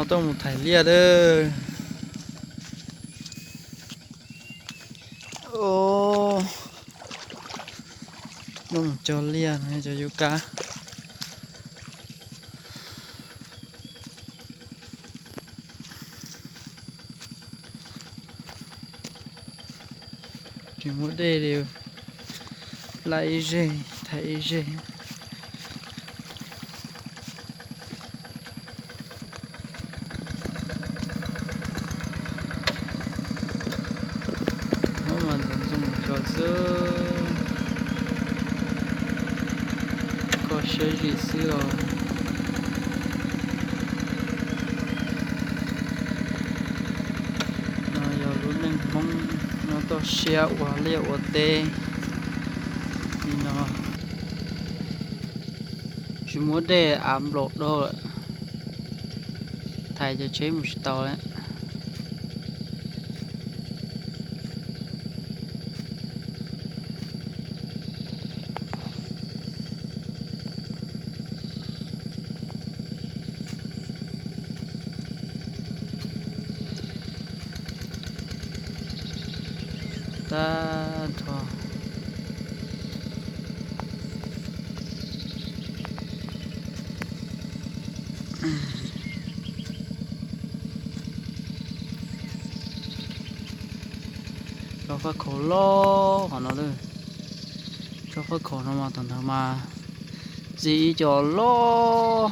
Tuaj mus thaiv liaj lawm. Tuaj mus cog liaj no cov yuav kab. Tsis muaj dej li, laj ib zeg thaiv ib zeg. Hov mas ntxoov ntxoo tso xwb, kho siab zim xwb os. No yog lub neej Hmoob nyob toj siab ua liaj ua teb li no. Tsis muaj dej av nplaum dog lawm, thaiv cov tsheb mus tsis tau lawm. Tag nrho. Tsob faj khaum loj qhov no lawm. Tsob faj khaum no mas thaum ntawd mas txi ib co loj,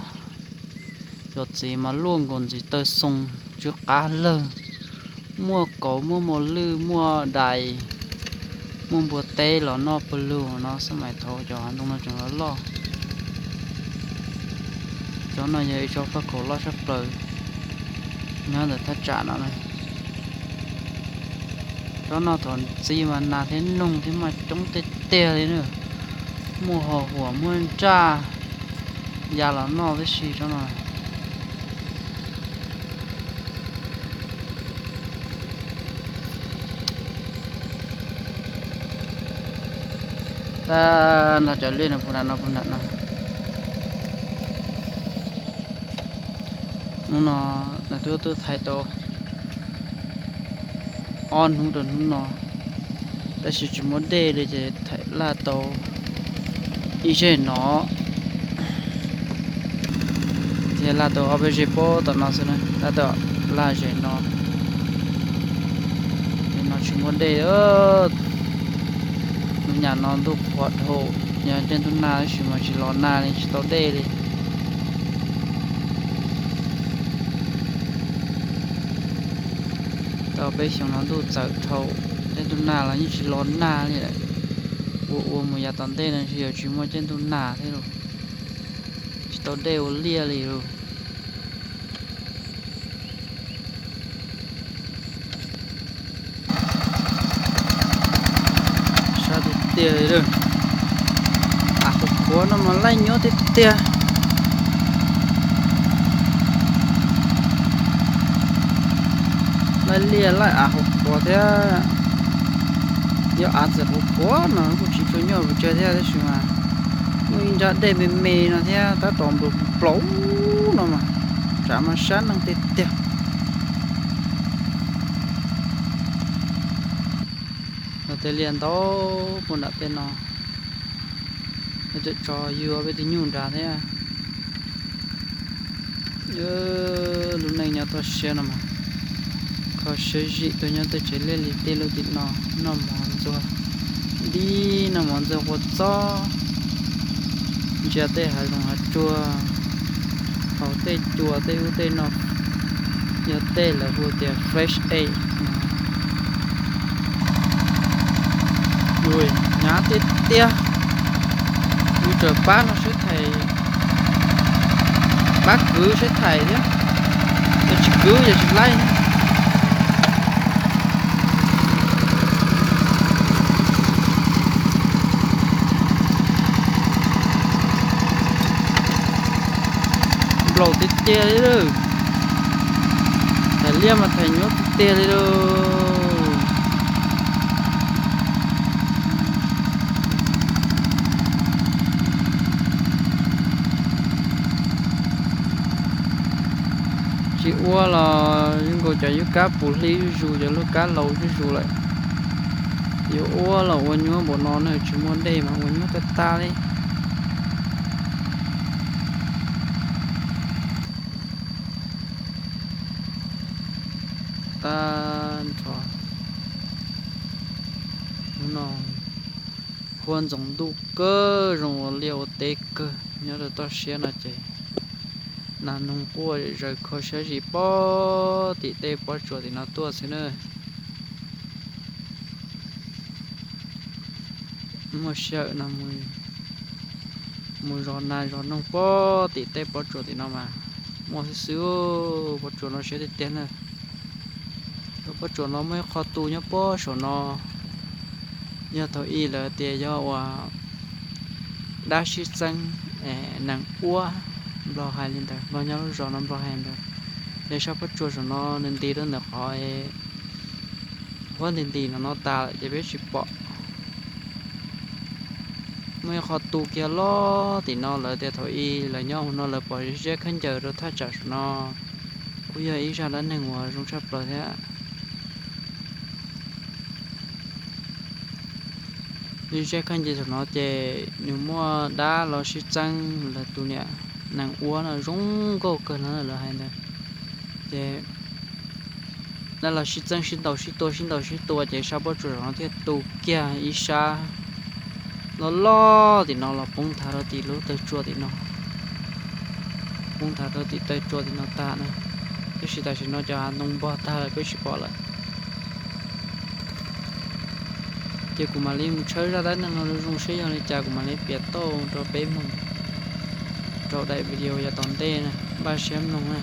cov txiv mas luaj nkaus ntxiv taw xoo, tsw qab lawg, muaj kauv muaj mos lwj muaj dais, muaj npua teb los noj pawg lug no. Xab mais thaum cov hav ntoo no tseem loj loj. Tsob no yog ib tsob faj khaum loj tshaj plaws nyob ntawm thaj tsam no na. Tsob no thaum txi mas nas thiab noog thiab mas coob tiag tiag li na. Muaj ho huam muaj nraj ya los noj tib si tsob no. Tag nrho cov liaj no puag nram no puag nram no. Hnub no nws twb tuaj thaiv tau ob hnub rau hnub no, tab sis tsis muaj dej li ces thaiv laj tau ib zeg no, thiab laj tau ob peb zeg pob tom no xwb na, laj tau laj zeg no. Ces no tsis muaj dej. Hnub nyam no ntuj qhuav dhau, yog caij ntuj nag tab sis mas tsis los nag li, tsis tau dej li. Tau peb xyoos no ntuj txawv dhau, caij ntuj nag los yeej tsis los nag li lawm. Ua ua mus yav tom ntej no tsis yog tsis muaj caij ntuj nag thiab lauj, tsis tau dej ua liaj li lauj. Sab tiag tiag li lawm. Av qhuav qhuav no mas laij nyuab tiag tiag. Laij liaj laij av qhuav qhuav thiab. Yog av txawm qhuav qhuav no kuj tsis tshua nyuaj pes tsawg thiab tab sis mas muaj ib nrab dej me me no thiab tab tom nplaum nplaum no mas, tsam mas sab neeg tiag tiag. Yog tej liaj ntau puag nram tej no, peb tseem tso yug peb tus nyuj nrad thiab. Lub neej nyob toj siab no mas kho siab zim tuaj nyob tej tsev liaj li tej lub tim no, noj mov ntxuag dib, noj mov ntxuag qua txob, ntsia tej hav zoov hav tsuag, haus tej cua tej ub tej no, yog tej lawv hu tias fresh air. Hnyav tiag tiag. Yus txawm pab no seb thaiv, pab kwv seb thaiv thiab, yog tsis kwv yog tsis laij. Nplaum tiag tiag li lawm. Thaiv liaj mas thaiv nyuaj tiag tiag li lauj. Tsis Ua los zoo nkaus cov yub kab puv hli zuj zus, cov lub kab laus zuj zus lawm. Yuav ua los ua nyuaj npaum no ne, tsis muaj dej mas ua nyuaj tag tag li. Tag nrho hnub no huab ntxoov ntuj kawg, zoo ua liaj ua teb kawg. Nyob rau toj siab no ces nas noog quaj zaws kho siab zis pog tim tej pob tsuas tim no tuaj xwb na. Muaj sij hawm no mus zov nas zov noog pog tim tej pob tsuas tim no mas muaj xwb xwb. Pob tsuas no siab tiag tiag na. Pob tsuas no muaj ib qho tu nyob pog saum no, yog thaum ub lawv tias yog ua dab sib txeeb nees uab, Nplog hais li ntawd, Nplog nyob lub zos no Nplog hais ntawd. Ces sab pob tsuas saum no nws nti rau ntawm qhov huab nti nti no no tas lawm ces peb tsis pom. Muaj ib qho tu kiag loj tim no, lawv tias thaum ub lawv nyob hauv no lawv pom zeb khaub ncaws rau thaj tsam saum no, kuj yog ib zaj dab neeg uas zoo tshaj plaws thiab. Zeb khaub ncaws saum no ces nws muaj dab los sib txeeb, lawv tus niam nees uab no zoo nkauj kawg no lawv hais ntawd. Ces dab los sib txeeb sib ntaus sib tua sib ntaus sib tua ces sab pob tsuas saum no thiaj tu kiag ib sab loj loj tim no los poob thav rau tim lub taw tsua tim no, poob thav rau tim taw tsua tim no tag na. Tab sis tam sim no cov hav ntoo npog tag lawm peb tsis pom lawm. Ces kuv mam li mus tshawb zaj dab neeg no zoo zoo seb yog li cas kuv mam li piav tau rau peb mloog rau daim video yav tom ntej na. Npaj siab mloog na.